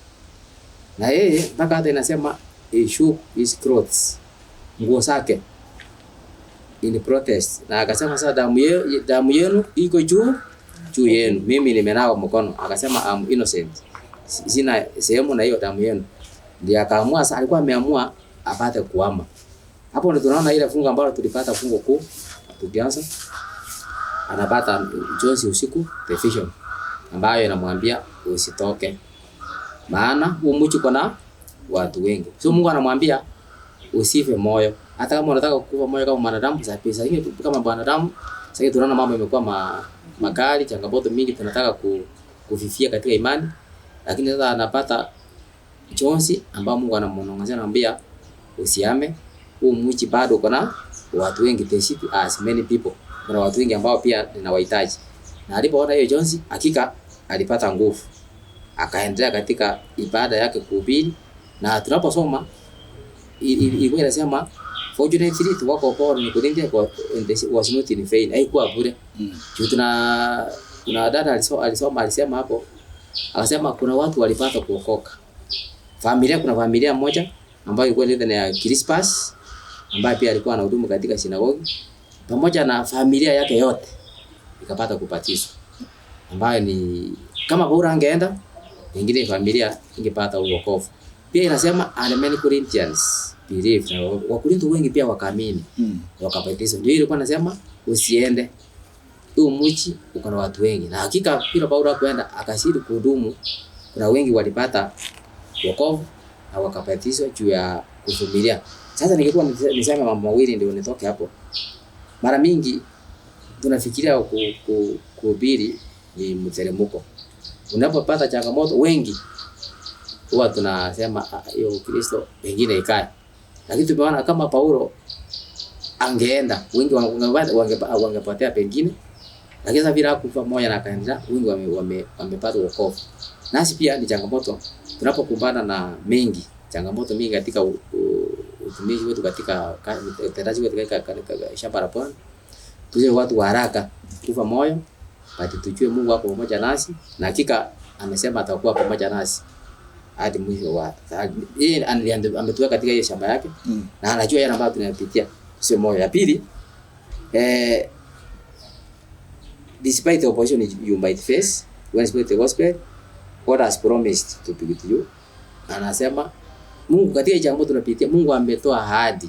Na yeye mpaka hata inasema he shook his clothes, nguo zake, in protest. Na akasema sasa damu yenu iko juu yenu, mimi nimenawa mkono. Akasema I'm innocent, sina sehemu na hiyo damu yenu. Ndiye akaamua sasa, alikuwa ameamua apate kuama. Hapo ndio tunaona ile fungu ambalo tulipata fungu kuu tukianza, anapata njozi usiku, the vision ambayo inamwambia usitoke, maana huu mji uko na watu wengi. So Mungu anamwambia usife moyo, hata kama unataka kufa moyo kama mwanadamu. Sasa hivi kama mwanadamu sasa tunaona mambo yamekuwa makali, changamoto mingi, tunataka kufifia katika imani. Lakini sasa anapata njozi ambayo Mungu anamunong'onezea, anamwambia usiame, Huu mji bado kuna watu wengi, the city has many people. Kuna watu wengi ambao pia ninawahitaji. Na alipoona hiyo jonzi, hakika alipata nguvu. Akaendelea katika ibada yake kuhubiri, na tunaposoma ilikuwa inasema fortunately the work of Paul in Corinthians was not in vain. Haikuwa bure. Juu kuna dada alisoma alisema hapo, akasema kuna watu walipata kuokoka. Familia, kuna familia moja ambayo ilikuwa ni ya Crispus ambaye pia alikuwa anahudumu katika sinagogi pamoja na familia yake yote ikapata kubatizwa, ambayo ni kama Paulo angeenda pengine familia ingepata wokovu. Pia inasema and many Corinthians believed, na Wakorintho wengi pia wakaamini wakabatizwa. Ndio ilikuwa nasema usiende huu mji uko na watu wengi, na hakika bila Paulo kwenda akashiri kuhudumu, kuna wengi walipata wokovu na wakabatizwa juu ya kuvumilia. Sasa ningekuwa niseme mambo mawili ndio nitoke hapo. Mara mingi tunafikiria kuhubiri ni mteremko. Unapopata changamoto wengi huwa tunasema hiyo Kristo pengine ikae. Lakini tumeona kama Paulo angeenda wengi wangepotea pengine. Lakini sasa vile hakufa moja na akaenda, wengi wamepata wokovu. Nasi pia ni changamoto tunapokumbana na mengi, changamoto mingi katika utumishi wetu, katika utendaji wetu katika shamba la Bwana. Tusiwe watu wa haraka kufa moyo, bali tujue Mungu ako pamoja nasi, na hakika amesema atakuwa pamoja nasi hadi mwisho wa yeye. Ametuweka katika hiyo shamba yake na anajua yale ambayo tunayapitia. Sio moyo. Ya pili, despite the opposition you might face when spread the gospel, God has promised to be with you. Anasema Mungu katika jambo tunapitia, Mungu ametoa ahadi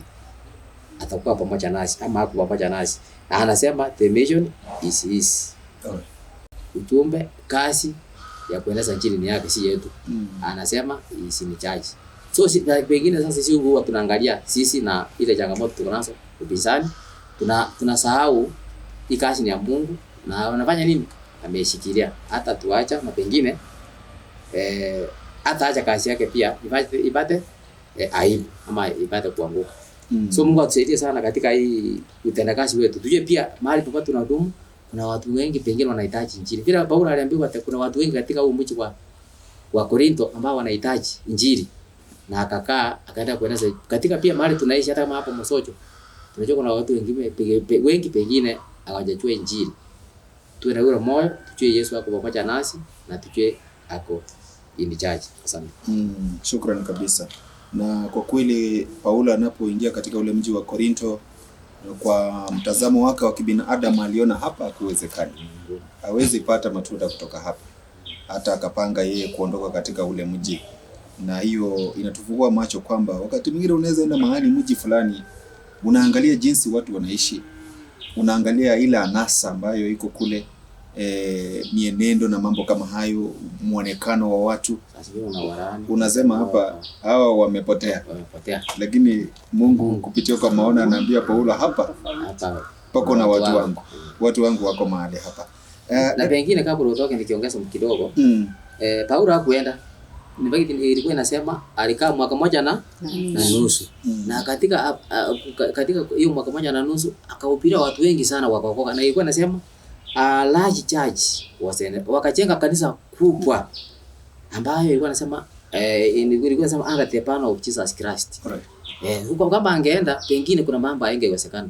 atakuwa pamoja nasi ama hakuwa pamoja nasi. Na anasema the mission is his. Ujumbe, kazi ya kueneza injili ni yake, si yetu. Anasema is in charge. So si, na pengine sasa sisi huwa tunaangalia sisi na ile changamoto tuko nazo upinzani, tunasahau hii kazi ni ya Mungu na anafanya nini? Ameishikilia hata tuacha na pengine hata acha kazi yake pia ipate aibu ama ipate kuanguka. So Mungu atusaidie sana katika hii utendakazi wetu. Tujue pia mahali popote tunahudumu kuna watu wengi pengine wanahitaji injili. Vile Paulo aliambiwa kuna watu wengi katika huu mji wa Korinto ambao wanahitaji injili. Na akakaa akaenda kueneza katika pia mahali tunaishi, hata kama hapo Mosocho. Tunajua kuna watu wengine wengi pengine hawajajua injili. Tuwe na ule moyo, tujue Yesu ako pamoja nasi na tujue ako in charge. Asante. Shukrani kabisa. Na kwa kweli Paulo anapoingia katika ule mji wa Korinto, kwa mtazamo wake wa kibinadamu aliona hapa hakuwezekani, hawezi pata matunda kutoka hapa, hata akapanga yeye kuondoka katika ule mji. Na hiyo inatufungua macho kwamba wakati mwingine unaweza enda mahali mji fulani, unaangalia jinsi watu wanaishi, unaangalia ile anasa ambayo iko kule, mienendo na mambo kama hayo, muonekano wa watu, unasema hapa hawa wamepotea. Lakini Mungu kupitia kwa maono anaambia Paulo hapa pako na watu wangu, watu wangu wako mahali hapa. Na pengine kabla utoke nikiongeza kidogo, Paulo hakuenda. Ilikuwa inasema alikaa mwaka moja na nusu. Na katika hiyo mwaka moja na nusu akahubiria watu wengi sana wakaokoka. Na ilikuwa inasema a large church wakajenga kanisa kubwa ambayo ilikuwa inasema ilikuwa inasema under the banner of Jesus Christ. Huko kama angeenda pengine kuna mambo haingewezekana.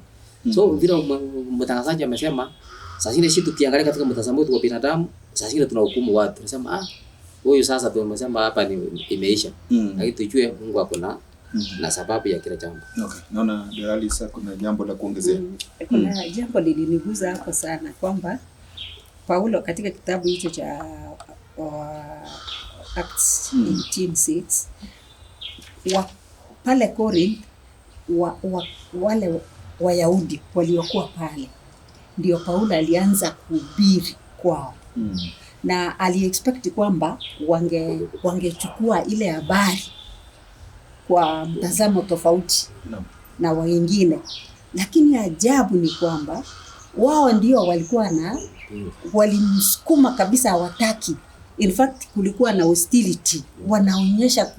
So vile mtangazaji amesema, saa zingine sisi tukiangalia katika mtazamo wetu wa binadamu, saa zingine tunahukumu watu. Tunasema huyu sasa tumesema hapa ni imeisha. Lakini tujue Mungu ako na sababu ya kila jambo. Okay. Naona Deralisa kuna jambo la kuongezea. Kuna jambo liliniguza hapo sana kwamba Paulo katika kitabu hicho cha Acts 18:6 pale Corinth wale Wayahudi waliokuwa pale ndio Paulo alianza kuhubiri kwao. Na aliexpect kwamba wangechukua ile habari kwa mtazamo tofauti na wengine. Lakini ajabu ni kwamba wao ndio walikuwa na walimsukuma kabisa, hawataki. In fact kulikuwa na hostility, wanaonyesha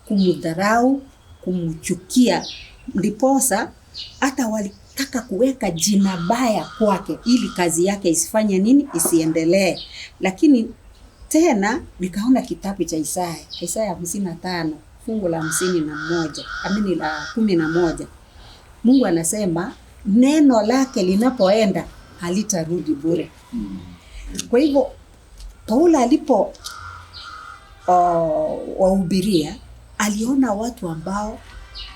kumudharau, kumchukia. Ndiposa hata walitaka kuweka jina baya kwake ili kazi yake isifanye nini, isiendelee. Lakini tena nikaona kitabu cha Isaya, Isaya 55 fungu la 51, amini la 11. Mungu anasema neno lake linapoenda halitarudi bure. Kwa hivyo Paulo alipo wahubiria, aliona watu ambao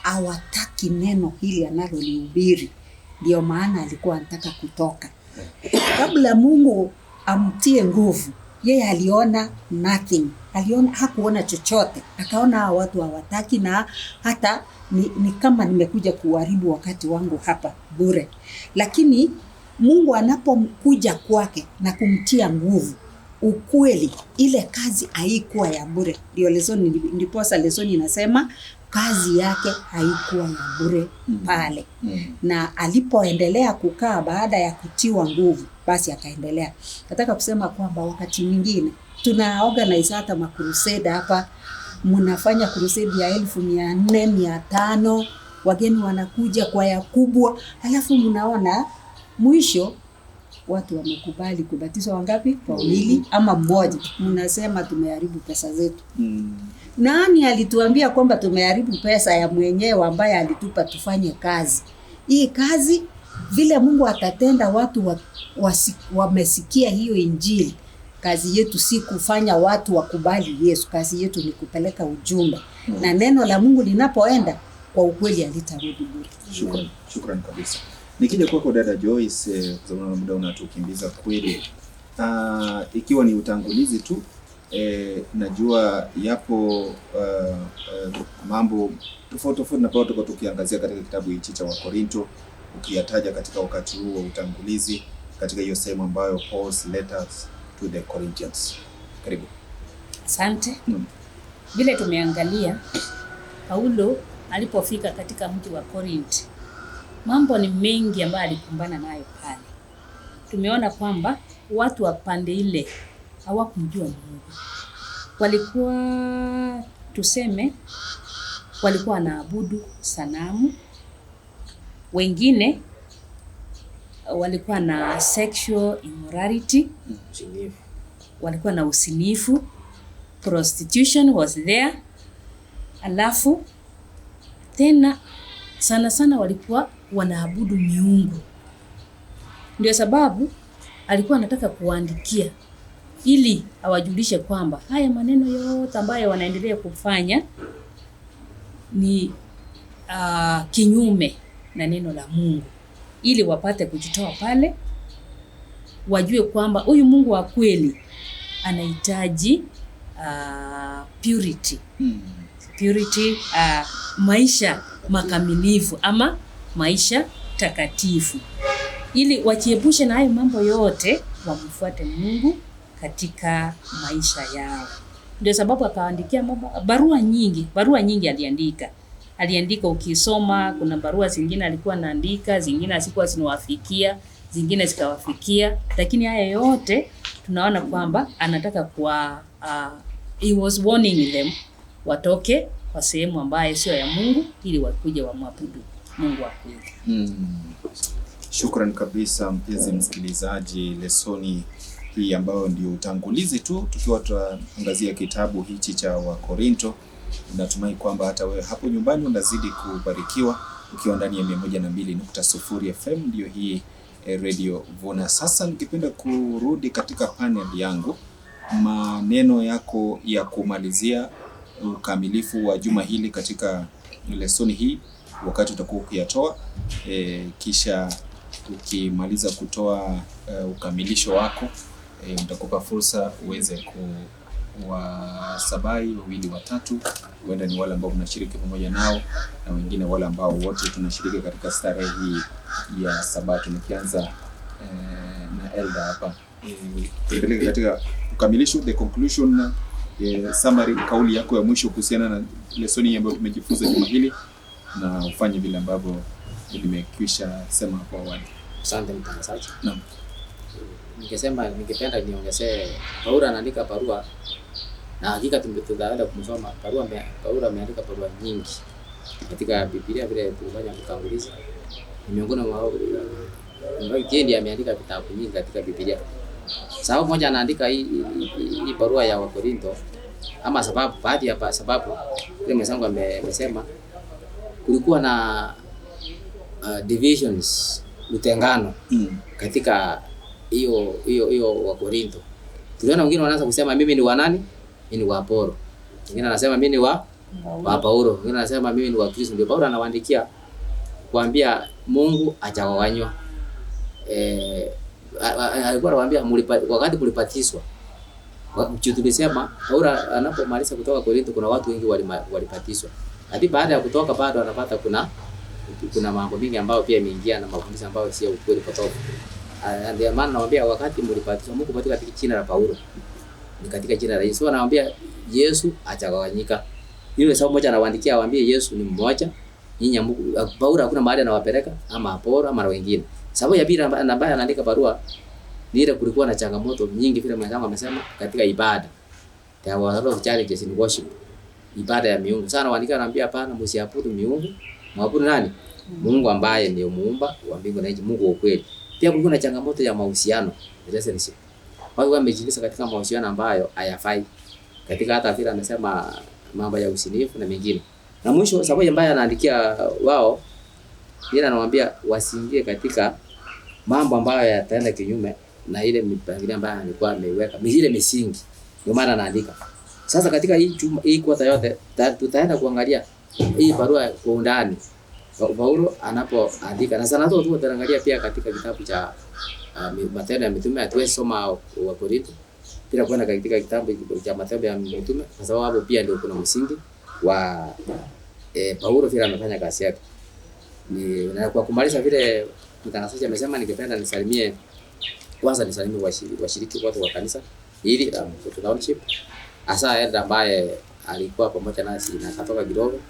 hawataki neno hili analolihubiri. Ndio maana alikuwa anataka kutoka. Kabla Mungu amtie nguvu, yeye aliona nothing. Aliona, hakuona chochote. Akaona hawa watu hawataki, na hata ni kama nimekuja kuharibu wakati wangu hapa bure. Lakini Mungu anapokuja kwake na kumtia nguvu, ukweli ile kazi haikuwa ya bure. Ndio lesoni, ndiposa lesoni inasema kazi yake haikuwa ya bure pale. Na alipoendelea kukaa baada ya kutiwa nguvu, basi akaendelea. Nataka kusema kwamba wakati mwingine tuna organize hata makrusade hapa, mnafanya crusade ya 400,000, 500, wageni wanakuja kwa ya kubwa, halafu mnaona mwisho watu wamekubali kubatizwa wangapi? Wawili ama mmoja. Mnasema tumeharibu pesa zetu. Nani alituambia kwamba tumeharibu pesa ya mwenyewe ambaye alitupa tufanye kazi? Hii kazi vile Mungu atatenda, watu wamesikia hiyo injili. Kazi yetu si kufanya watu wakubali Yesu, kazi yetu ni kupeleka ujumbe. Na neno la Mungu linapoenda kwa ukweli halitarudi bure. Shukrani, shukrani kabisa. Nikija kwako dada Joyce, kwa sababu muda unatukimbiza kweli. Ikiwa ni utangulizi tu, najua yapo mambo tofauti tofauti na tuko tukiangazia katika kitabu hichi cha Wakorinto, ukiyataja katika wakati huu wa utangulizi katika hiyo sehemu ambayo Paul's letters to the Corinthians. Karibu. Asante. Vile tumeangalia Paulo alipofika katika mji wa Corinth, mambo ni mengi ambayo alikumbana nayo pale. Tumeona kwamba watu wa pande ile hawakumjua Mungu. Walikuwa, tuseme, walikuwa wanaabudu sanamu. Wengine walikuwa na sexual immorality, walikuwa na usinifu, prostitution was there. Alafu tena sana sana walikuwa wanaabudu miungu. Ndio sababu alikuwa anataka kuandikia ili awajulishe kwamba haya maneno yote ambayo wanaendelea kufanya ni kinyume na neno la Mungu, ili wapate kujitoa pale, wajue kwamba huyu Mungu wa kweli anahitaji purity. Purity, maisha makamilifu ama maisha takatifu, ili wajiepushe na hayo mambo yote, wamfuate Mungu katika maisha yao. Ndio sababu akaandikia barua nyingi, barua nyingi aliandika. Aliandika, ukisoma kuna barua zingine alikuwa anaandika, zingine hazikuwa zinawafikia, zingine zikawafikia, lakini haya yote tunaona kwamba anataka kwa he was warning them watoke kwa sehemu ambayo sio ya Mungu ili wakuje wamwabudu Mungu wa kweli. Shukran kabisa mpenzi msikilizaji, lesoni hii ambayo ndio utangulizi tu tukiwa tunaangazia kitabu hichi cha Wakorinto. Natumai kwamba hata wewe hapo nyumbani unazidi kubarikiwa ukiwa ndani ya 102.0 FM, ndio hii Radio Vuna. Sasa nikipenda kurudi katika panel yangu, maneno yako ya kumalizia ukamilifu wa juma hili katika lesoni hii, wakati utakuwa ukiyatoa, kisha ukimaliza kutoa ukamilisho wako, nitakupa fursa uweze kuwasabai wawili watatu, huenda ni wale ambao mnashiriki pamoja nao na wengine wale ambao wote tunashiriki katika starehe hii ya Sabato. Nikianza na Elda hapa, tupeleke katika ukamilisho, the conclusion, summary, kauli yako ya mwisho kuhusiana na lesoni ambayo tumejifunza juma hili, na ufanye vile ambavyo nimekwisha sema hapo awali. Asante mtangazaji. Naam. Ningesema, ningependa niongezee, Paulo anaandika barua na hakika tutaenda kumsoma barua. Paulo ameandika barua nyingi, Katika Biblia vile tulifanya kutanguliza, ni miongoni mwa yeye ndiye ameandika vitabu nyingi katika Biblia. Sababu moja anaandika hii barua ya Wakorinto, ama sababu, baadhi ya sababu ile mwenzangu amesema, kulikuwa na divisions, utengano katika hiyo Wakorinto. Tuliona wengine wanaanza kusema mimi ni wa nani? Mimi ni wa Apolo. Wengine anasema mimi ni wa Paulo. Wengine anasema mimi ni wa Kristo. Ndio Paulo anawaandikia kuambia Mungu hajagawanywa. Alikuwa anawaambia wakati mlipatizwa. Tulisema Paulo anapomaliza kutoka Korinto kuna watu wengi walipatizwa. Hadi baada ya kutoka bado anapata kuna mambo mengi ambayo pia imeingia na mafundisho ambayo sio ukweli potofu. Ndio maana nawaambia wakati mlipatizwa Mungu katika jina la Paulo, ni katika jina la Yesu. Anawaambia Yesu hajagawanyika. Ile sababu moja anawaandikia awaambie Yesu ni mmoja. Nyinyi Mungu Paulo hakuna mahali anawapeleka ama Apolo ama wengine. Sababu ya pili ambaye anaandika barua ni ile kulikuwa na changamoto nyingi vile mwenzangu amesema katika ibada. There was a lot of challenges in worship. Ibada ya miungu. Sana waandika anaambia hapana, msiabudu miungu. Mwabudu nani? Mungu ambaye ni muumba wa mbingu na nchi, Mungu wa kweli. Pia kulikuwa na changamoto ya mahusiano, relationship. Watu wamejiingiza katika mahusiano ambayo hayafai. Katika hata vile amesema mambo ya usinifu na mengine. Na mwisho sababu ambayo anaandikia wao, yeye anawaambia wasiingie katika mambo ambayo yataenda kinyume na ile mipangilio ambayo alikuwa ameiweka, ile misingi. Ndio maana anaandika. Sasa katika hii kwata yote tutaenda kuangalia hii barua kwa undani. Paulo anapoandika na sana tu tutaangalia pia katika kitabu cha Matendo ya Mitume. Hatuwezi soma wa Korinto bila kwenda katika kitabu cha Matendo ya Mitume, kwa sababu hapo pia ndio kuna msingi wa Paulo vile amefanya kazi yake. Ni na kwa kumaliza vile mtangazaji amesema, ningependa nisalimie kwanza, nisalimie washiriki wote wa kanisa hili la Msoto Township, hasa elder ambaye alikuwa pamoja nasi na akatoka kidogo,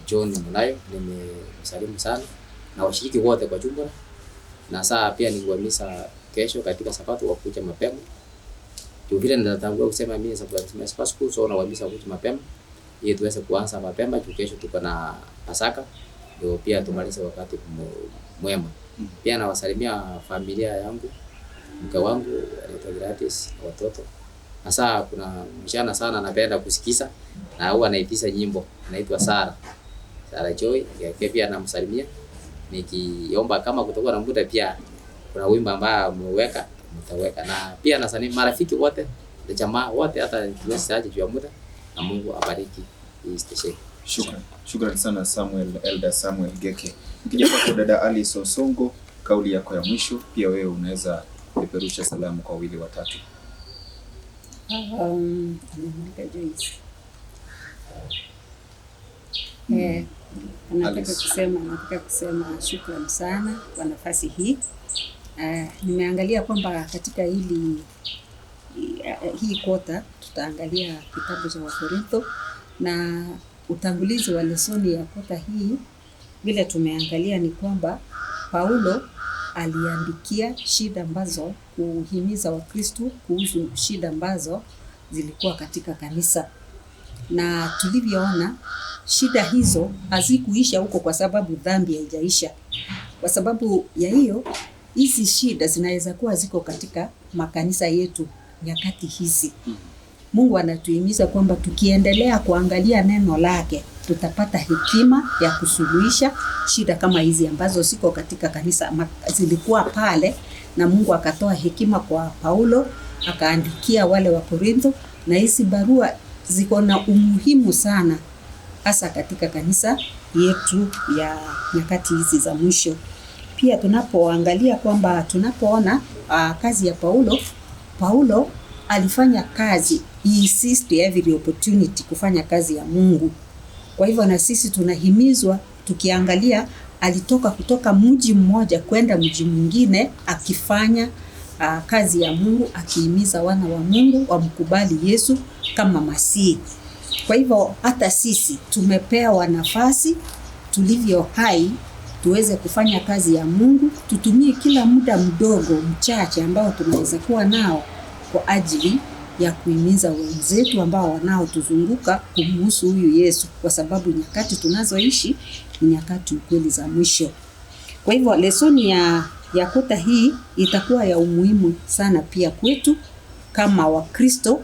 John Munayo, nimemsalimu sana na washiriki wote kwa jumla. Na saa pia nikuhimiza kesho katika Sabato wakuja mapema. Juu vile nitatangulia kusema mimi Sabato school, so nawahimiza kuja mapema ili tuweze kuanza mapema juu kesho tuko na Pasaka, ndio pia tumalize wakati mwema. Pia nawasalimia familia yangu, mke wangu anaitwa Gladys, watoto. Hasa kuna msichana sana anapenda kusikiza na huwa anaitisha nyimbo, anaitwa Sara. Sara Joy, yake pia namsalimia. Nikiomba kama kutakuwa na muda pia kuna wimbo ambao umeweka, mtaweka. Na pia nasalimia marafiki wote, na jamaa wote, hata tuweze juu ya muda, na Mungu abariki hii station. Shukran. Shukran sana Samuel, Elder Samuel Geke. Nikija kwako dada Alice Osongo, kauli yako ya mwisho, pia wewe unaweza peperusha salamu kwa wawili watatu. Joyce. Nataka kusema shukrani sana kwa nafasi hii. Nimeangalia kwamba katika hii kwota tutaangalia kitabu cha Wakorintho na utangulizi wa lesoni ya kwota hii. Vile tumeangalia ni kwamba Paulo aliandikia shida ambazo, kuhimiza Wakristo kuhusu shida ambazo zilikuwa katika kanisa. Na tulivyoona shida hizo hazikuisha huko kwa sababu dhambi haijaisha. Kwa sababu ya hiyo, hizi shida zinaweza kuwa ziko katika makanisa yetu nyakati hizi. Mungu anatuhimiza kwamba tukiendelea kuangalia neno lake tutapata hekima ya kusuluhisha shida kama hizi ambazo ziko katika kanisa, zilikuwa pale, na Mungu akatoa hekima kwa Paulo akaandikia wale wa Korintho, na hizi barua ziko na umuhimu sana hasa katika kanisa yetu ya nyakati hizi za mwisho. Pia tunapoangalia kwamba tunapoona kazi ya Paulo, Paulo alifanya kazi, he seized every opportunity kufanya kazi ya Mungu. Kwa hivyo na sisi tunahimizwa tukiangalia alitoka kutoka mji mmoja kwenda mji mwingine akifanya kazi ya Mungu, akihimiza wana wa Mungu wamkubali Yesu kama Masihi. Kwa hivyo hata sisi tumepewa nafasi tulivyo hai tuweze kufanya kazi ya Mungu, tutumie kila muda mdogo mchache ambao tunaweza kuwa nao kwa ajili ya kuhimiza wenzetu ambao wanaotuzunguka kumhusu huyu Yesu, kwa sababu nyakati tunazoishi ni nyakati ukweli za mwisho. Kwa hivyo lesoni ya kota hii itakuwa ya umuhimu sana pia kwetu kama Wakristo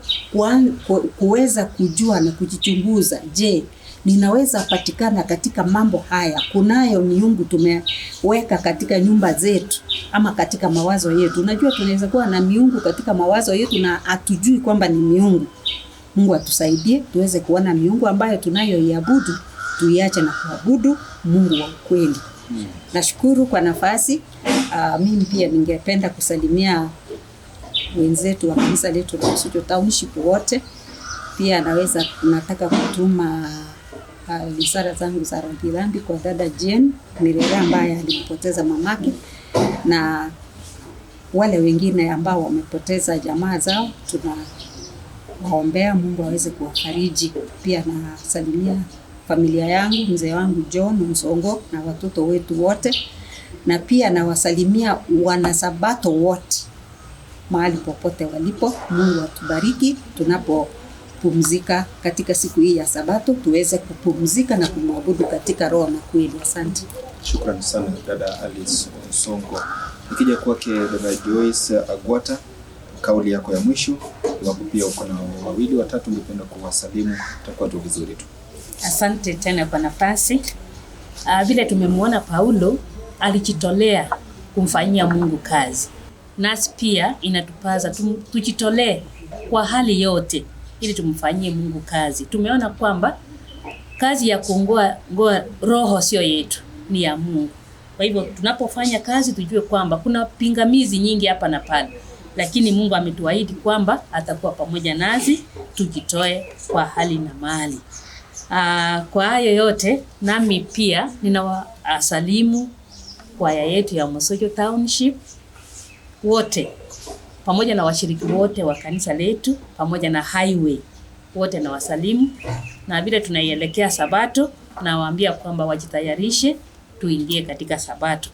kuweza kujua na kujichunguza. Je, ninaweza patikana katika mambo haya? Kunayo miungu tumeweka katika nyumba zetu ama katika mawazo yetu. Unajua tunaweza kuwa na miungu katika mawazo yetu na hatujui kwamba ni miungu. Mungu atusaidie tuweze kuona miungu ambayo tunayoiabudu, tuiache na kuabudu Mungu wa ukweli. Nashukuru kwa nafasi. Mimi pia ningependa kusalimia wenzetu wa kanisa letu la Mosocho Township wote. Pia nataka kutuma risala zangu za rambirambi kwa dada Jane Mirera ambaye alimpoteza mamake, na wale wengine ambao wamepoteza jamaa zao, tunawaombea Mungu aweze kuwafariji. Pia nasalimia familia yangu, mzee wangu John Msongo na watoto wetu wote, na pia nawasalimia wanasabato wote mahali popote walipo. Mungu atubariki tunapopumzika katika siku hii ya Sabato, tuweze kupumzika na kumwabudu katika roho na kweli. Asante. Shukrani sana dada Alice Onsongo. Nikija kwake dada Joyce Agwata, kauli yako ya mwisho, iwapo pia uko na wawili watatu ungependa kuwasalimu, itakuwa tu vizuri tu. Asante tena kwa nafasi. Vile tumemwona Paulo alijitolea kumfanyia Mungu kazi, nasi pia inatupaza tujitolee kwa hali yote ili tumfanyie Mungu kazi. Tumeona kwamba kazi ya kuongoa roho sio yetu, ni ya Mungu. Kwa hivyo tunapofanya kazi tujue kwamba kuna pingamizi nyingi hapa na pale, lakini Mungu ametuahidi kwamba atakuwa pamoja nasi tujitoe kwa hali na mali. Kwa hayo yote, nami pia ninawasalimu kwaya yetu ya Mosocho Township wote, pamoja na washiriki wote wa kanisa letu, pamoja na highway wote na wasalimu. Na vile tunaielekea Sabato, nawaambia kwamba wajitayarishe tuingie katika Sabato.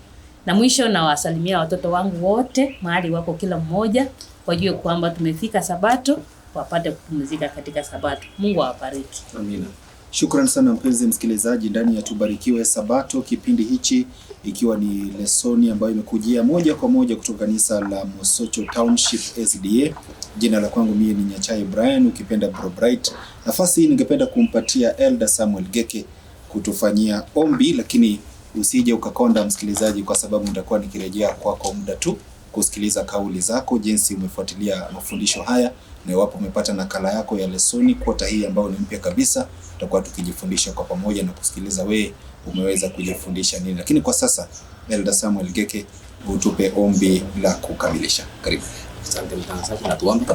Na mwisho nawasalimia watoto wangu wote mahali wako, kila mmoja wajue kwamba tumefika Sabato, wapate kupumzika katika Sabato. Mungu awabariki. Amina. Shukran sana mpenzi msikilizaji ndani ya Tubarikiwe Sabato, kipindi hichi ikiwa ni lesoni ambayo imekujia moja kwa moja kutoka kanisa la Mosocho Township SDA. Jina la kwangu mie ni Nyachai Brian, ukipenda Bro Bright. Nafasi hii ningependa kumpatia Elder Samuel Geke kutufanyia ombi, lakini usije ukakonda msikilizaji, kwa sababu nitakuwa nikirejea kwako muda tu kusikiliza kauli zako, jinsi umefuatilia mafundisho haya, na iwapo umepata nakala yako ya lesoni kwota hii ambayo ni mpya kabisa, tutakuwa tukijifundisha kwa pamoja na kusikiliza wewe umeweza kujifundisha nini. Lakini kwa sasa Elder Samuel Geke, utupe ombi la kukamilisha. Karibu. Asante mtangazaji, na tuombe.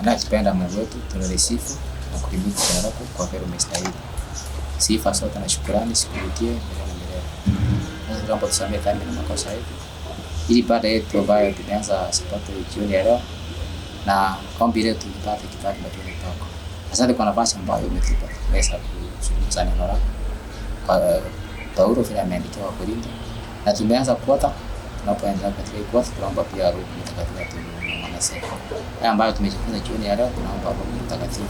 Anayetupenda Mungu wetu, tunalisifu na kuhimidi jina lako kwa vile umestahili. Sifa zote na shukrani zikurudiie milele na milele. Mungu, tunaomba tusamehe dhambi na makosa yetu, ili baada yetu ambayo tumeanza Sabato jioni ya leo na ombi letu lipate kibali machoni pako. Asante kwa nafasi ambayo umetupa kuweza kuzungumza neno lako kwa Paulo vile ameandikia Wakorintho, na tumeanza kuota. Tunapoendelea katika hii kuota, tunaomba pia Roho Mtakatifu atunong'oneze haya ambayo tumejifunza jioni ya leo. Tunaomba Roho Mtakatifu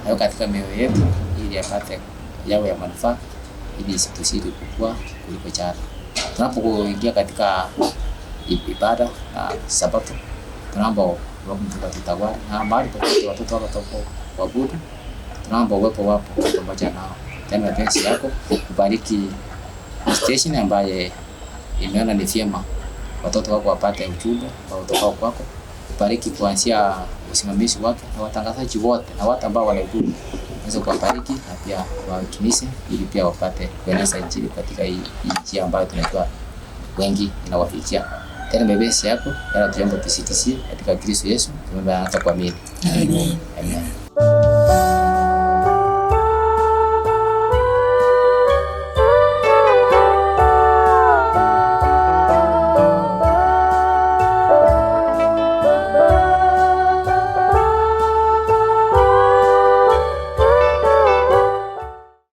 awe katika mioyo yetu, ili apate yawe ya manufaa, ili tusizidi kukua kuliko jana. Tunapoingia katika ibada na Sabato, tunaomba Roho Mtakatifu tawale na mahali popote watoto wako watakapokuabudu, tunaomba uwepo wako pamoja nao. Tena mapenzi yako ubariki station ambaye imeona ni vyema watoto wako wapate ujumbe ambao utokao kwako. Ubariki kuanzia usimamizi wake na watangazaji wote na watu ambao wanahudumu, uweze kuwabariki na pia wawatumishi, ili pia wapate kueneza Injili katika hii njia ambayo tunajua wengi inawafikia. Tena mabesi yako yala tuombe tusitisie katika Kristo Yesu, tuombe hata kuamini. Amen. Amen.